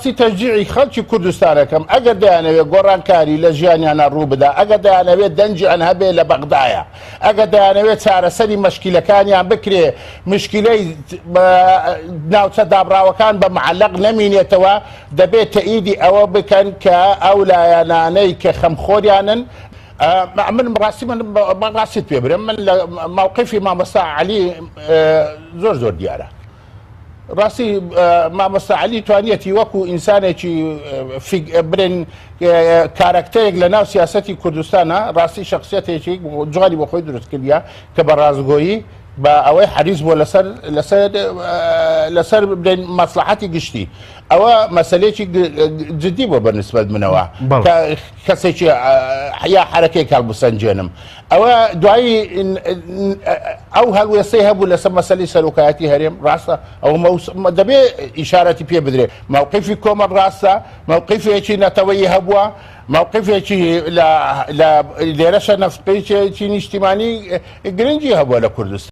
سی تەشجیعی خەڵکی کوردستان ئەکەم ئەگەر دەیانەوێت گۆڕانکاری لە ژیانیانا ڕوو بدا، ئەگەر دەیانەوێت دەنگیان هەبێ لە بەغدایە، ئەگەر دەیانەوێت چارەسەری مەشکیلەکانیان بکرێ، مشکیلەی ناوچە دابڕاوەکان بە معەلەق نەمینێتەوە، دەبێ تەئیدی ئەوە بکەن کە ئەو لایەنانەی کە خەمخۆریانن، من ڕاستی من ڕاستیت پێ برێم من لە مەوقیفی مامۆستا عەلی زۆر زۆر دیارە. ڕاستی مامۆستا عەلی توانیەتی وەکو ئینسانێکی برێن کارەکتەرێک لە ناو سیاسەتی کوردستانە ڕاستی شخصیەتێکی جوانی بۆ خۆی دروست کردە کە بە ڕاستگۆیی بە ئەوەی حەریز بووە لەسەر لەسەر لەسەر برێن مەسلحەتی گشتی ئەوە مەسلێکی جدی بۆ بە نسبەت منەوە کە کەسێکی یا حرەکەێک هەڵبسەنجێنم ئەوە دوایی ئەو هەڵوێستەی هەبوو لەسەر مەسەلەی سەرۆکایەتی هەرێم ڕاستە ئەو دەبێ ئیشارەتی پێ بدرێ مەوقیفی کۆمەڵ ڕاستە مەوقیفێکی نەتەوەیی هەبووە مەوقیفێکی لە لێرەشە نەفقێکی نیشتیمانی گرنگی هەبووە لە کوردستان.